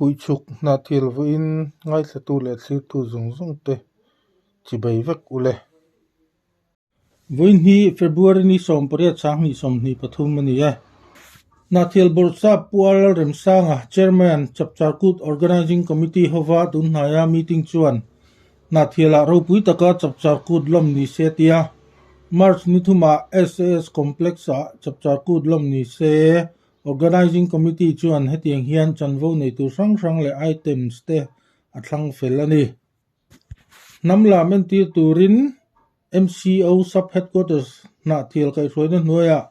Huichhuk Hnahthial vawiin ngaithlatu leh thlirtu zawng zawng te chibai vek u le. Vawiin hi February ni 18 2023 a ni e. Hnahthial Bawrhsap Pu Lalremsanga, Chairman, Chapchar Kut Organising Committee hova tunhnaia meeting chuan Hnahthialah ropui taka Chapchar Kut lawm ni se tia March ni thumah SAS Complex-ah Chapchar Kut lawm ni se Organising Committee chuan hetiang hian chanvo nei tur hrang hrang leh items te a thlang fel a ni. Hnam lam entir turin MCO Sub Headquarters Hnahthial kaihhruaina hnuaiah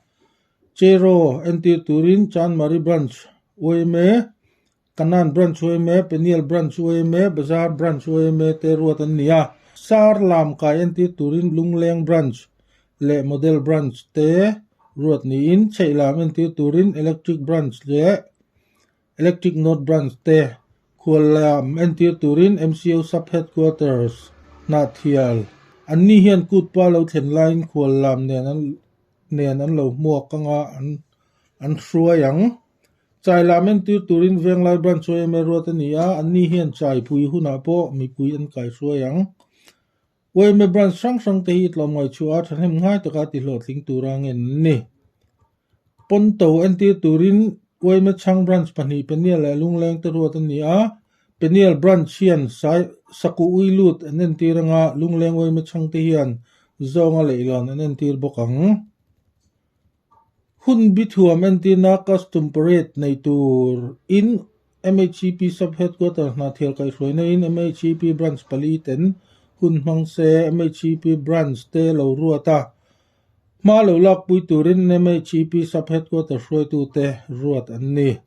Cheraw entir turin Chanmari Branch yma, Kanan Branch yma, Peniel Branch yma, Bazar Branch yma te ruat an ni a. Sar lam kai entir turin Lungleng Branch leh Model Branch te ruat niin chheihlam entir turin Electric Branch leh Electric North Branch te khuallam entir turin MCO Sub Headquarters Hnahthial an ni hian kut pa lo thlen laiin khuallam nen an nen an lo hmuak anga an an hruai ang. Chailam entir turin Venglai Branch yma ruat a ni a, an ni hian chaipui hunah pawh mipui an kaihruai ang. Yma Branch hrang hrang te hi tlawmngaih chhuah a thahnem ngai taka tihlawhtling tura ngen an ni. Pawnto entir turin Yma Chhang Branch pahnih Peniel leh Lungleng te ruat an ni a, Peniel Branch hian Sai Saku Ui lut an entir anga Lungleng Yma Chhang te hian Zawnga leihlawn an entir bawk ang. Hun bi thuam entirna Custom Parade nei tur in MHEP Sub Headquarter Hnahthial kaihhruaina in MHEP Branch pali ten hun hmang se MHEP Branch te lo ruat a, hma lo lakpui turin MHEP Sub Headquarter hruaitute ruat an ni.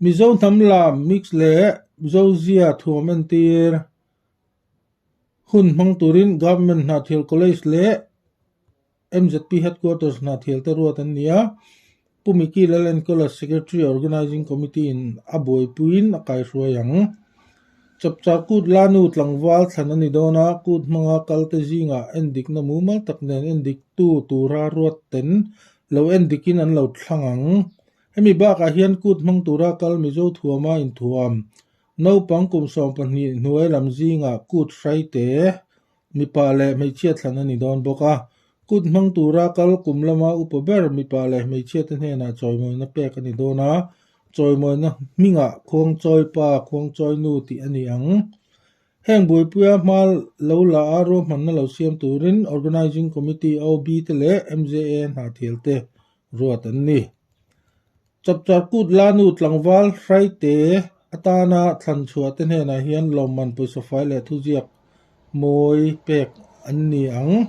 Mizo hnam lam mix leh Zozia thuam entir hun hmang turin Government Hnahthial College leh MZP Headquarters Hnahthial te ruat an ni a, Pu Mickey Lalenkawla Secretary Organising Committee in a buaipuiin a kaihruai ang. Chapchar kut Lanu tlangval thlan a ni dawn a, kut hmanga kalte zingah endikna mumal tak nen endiktu tura ruat ten lo endikin an lo thlang ang. Hemi bakah hian kut hmang tura kal Mizo thuama inthuam naupang kum 12 hnuai lam zingah kut hraite Mipa leh hmeichhia thlan a ni dawn bawk a, kut hmang tura kal kum lama upa ber mipa leh hmeichhia te hnenah chawimawina pek a ni dawn a, chawimawina hmingah khuangchawi pa, khuangchawi nu tih a ni ang. Heng buaipuia hma lo la a ruahmanna lo siam turin Organising Committee, OB, te leh MJA hnahthial te ruat an ni. Chapchar kut Lanu tlangval Hraite atana thlan chhuah te hnenah hian lawmman pawisa fai leh thuziak mawi pek an ni ang.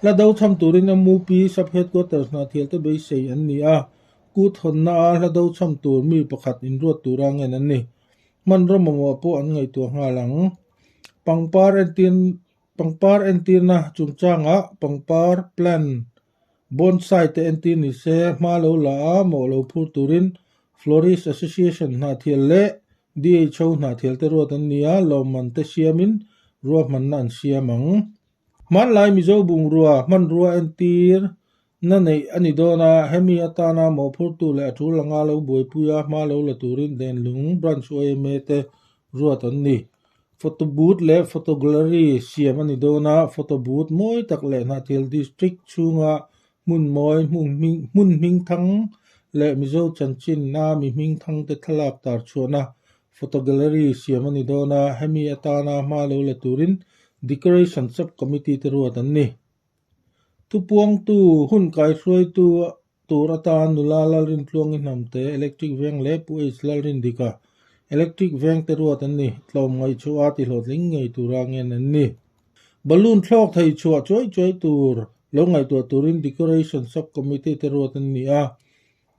Hla do chham turin MUP Sub Headquarters Hnahthial te beisei an ni a, kut hawnna a hla do chham tur mi pakhat inruat tura ngen an ni. Hmanraw mamawh pawh an ngaihtuah nghal ang. Pangpar entir pangpar entirna chungchangah pangpar plan Bonsai te entir ni se, hma lo la a, mawh lo phur turin Florist Association Hnahthial leh DHO Hnahthial te ruat an ni a, lawmman te siamin ruahmanna an siam ang. Hmanlai Mizo bungrua hmanrua entir na neih a ni dawn a, hemi atana mawhphurtu leh a tul anga lo buaipui a, hma lo la turin Denlung Branch yma te ruat an ni. Photo booth leh photo gallery siam a ni dawn a, photo booth mawi tak leh Hnahthial District chhunga hmun mawi hmun hming thang leh Mizo chanchinna mi hming thang te thlalak tar chhuahna photo gallery siam a ni dawn a, hemi atana hma lo la turin Decoration Sub Committee te ruat an ni. Thupuangtu hun kaihruaitu Tur atan nula Lalrintluangi hnamte Electric Veng leh Pu H Lalrindika Electric Veng te ruat an ni. Tlawmngaih chu a tihlawhtling ngei tura ngen an ni. Balloon thlawk thei chhuah chuai chuai tur lo ngaihtuah turin Decoration Sub Committee te ruat an ni a.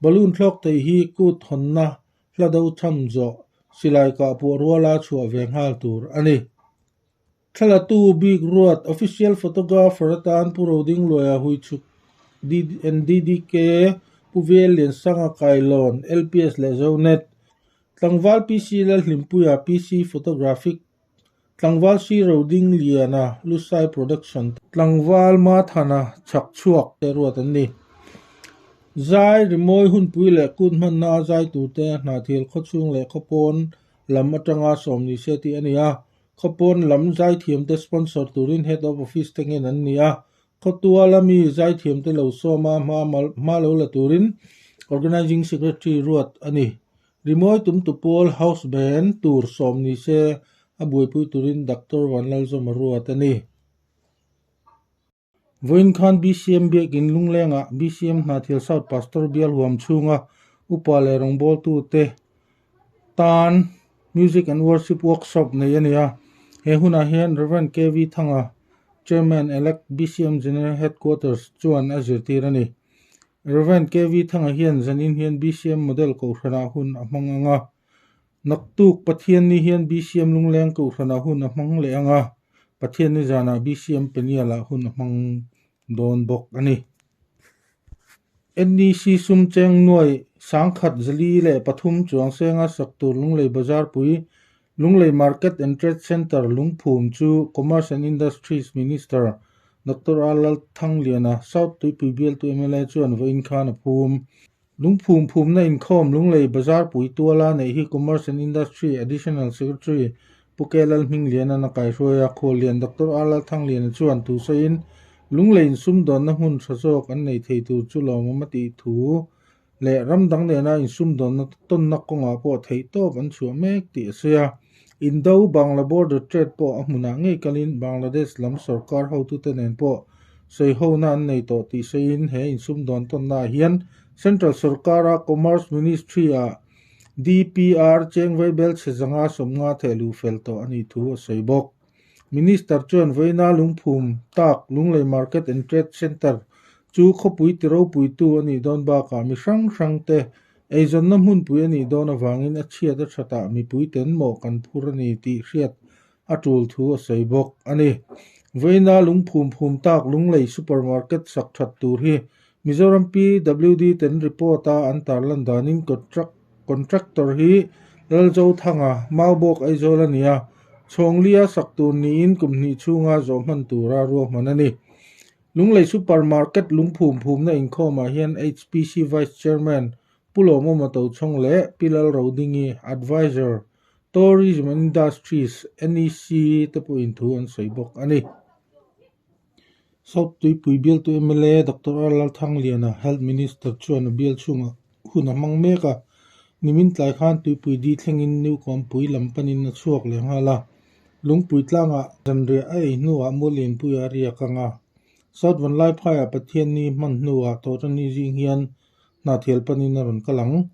Balloon thlawk thei hi kut hawnna hla do cham zawh silai kah puah ruala chhuah ve nghal tur a ni. Thlalatu bik ruat Official Photographer atan Pu Rodingluaia Huichhuk NDDK, Pu Vel Liansanga Kailawn, LPS leh Zonet, Tlangval PC Lalhlimpuia PC Photographic, Tlangval C Rodingliana Lusai Production, Tlangval Mathana Chhakchhuak te ruat an ni. Zai rimawi hunpui leh kut hmanna a zai turte Hnahthial khawchhung leh khawpawn. lam atanga sawm ni se tih a ni a. Khawpawn lam zaithiamte sponsor turin Head of Office te ngen an ni a. Khawtuala mi zaithiamte lo sawma hma lo la turin Organising Secretary ruat a ni. Rimawi tumtu pawl House Band tur sawm ni se a buaipui turin Doctor Vanlalzawma ruat a ni. Vawiin khan BCM Biakin Lunglengah BCM Hnahthial South Pastor Bial huam chhunga upa leh rawngbawltute tan Music and Worship Workshop nei a ni a. He hunah hian Rev. KV Thanga, Chairman Elect BCM General Headquarters chuan a zirtir a ni. Rev. KV Thanga hian zanin hian BCM Model Kohhranah hun a hmang ang a. Naktuk Pathianni hian BCM Lungleng Kohhranah hun a hmang leh ang a, Pathianni zanah BCM Penialah hun a hmang dawn bawk a ni. NEC sum cheng nuai 1043 chuang senga sak tur Lunglei Bazarpui, Lunglei Market and Trade Centre lungphum chu Commerce and Industries Minister Doctor R Lalthangliana, South Tuipui bialtu mla chuan vawiin khan a phum. Lungphum phumna inkhawm Lunglei Bazarpui tuala neih hi Commerce and Industry Additional Secretary Pu K Lalhmingliana'n a kaihruai a, Khuallian Doctor R Lalthangliana chuan thu sawiin Lunglei insumdawnna hmun tha zawk an nei thei tur chu lawmawm a tih thu leh ram dang nena insumdawnna tawnna kawngah pawh theihtawp an chhuah mek tih a sawi a. Indo Bangla Border Trade pawh a hmunah ngei kalin Bangladesh lam sorkar hotute nen pawh Sawihona an nei tawh tih sawiin he insumdawn tawnnaah hian Central sorkara Commerce Ministry-ah DPR cheng vaibel chhe zanga 50 theh luh fel tawh a nih thu a sawi bawk. Minister chuan vawiina lungphum tak Lunglei Market and Trade Centre chu khawpui ti ropuitu a nih dawn bakah mi hrang hrangte eizawnna hmunpui a nih dawn avangin a chhiat a thatah mipui ten mawh kan phur a ni tih hriat a tul thu a sawi bawk a ni. Vawiina lungphum phum tak Lunglei Super Market sak that tur hi Mizoram PWD ten report a an tarlan danin contractor hi Lalzothanga, Maubawk Aizawl a ni a, Chhawnglia sak tur niin kum hnih chhunga zawh hman tura ruahman a ni. Lunglei Super Market lungphum phumna inkhawmah hian HPC Vice Chairman Pu Lawmawma Tochhawng leh Pi Lalrodingi, Adviser, Tourism and Industries, NEC, te pawhin thu an sawi bawk a ni. South Tuipui bialtu mla Doctor R Lalthangliana, Health Minister chuan a bial chhungah hun a hmang mek a, nimin tlai khan Tuipui di thlengin New Kawnpui lam panin a chhuak leh nghal a, Lungpui tlangah zanriah a ei hnuah Muallianpuia a riak ang a. South Vanlaiphaiah Pathianni hman hnuah Tawhṭani zing hian Hnahthial panin a rawn kal ang.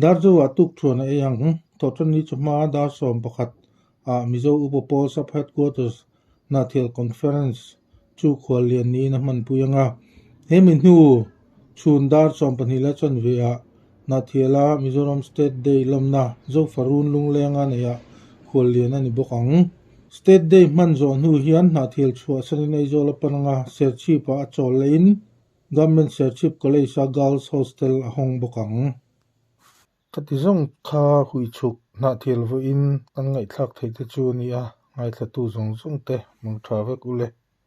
Darzoah tuk thuan a ei ang. Thawhṭanni chu hma dar 11 ah Mizo Upa Pawl Sub Headquarters Hnahthial Conference chu khuallian niin a hmanpui ang a. He mi hnu chhun dar 12 la chanve ah Hnahthiala Mizoram State Day lawmna Zofarun Lunglenga neihah khuallian a ni bawk ang. State Day hman zawh hnu hian Hnahthial chhuahsanin Aizawl a pan ang a, Serchhip-ah a chawl lehin Government Serchhip College-a Girls Hostel a hawng bawk ang. Khati zawng kha hui chhuk hnahthil vawiin kan ngaihthlak theih te chu a ni a, ngaithlatu zawng zawng te mang tha vek u le.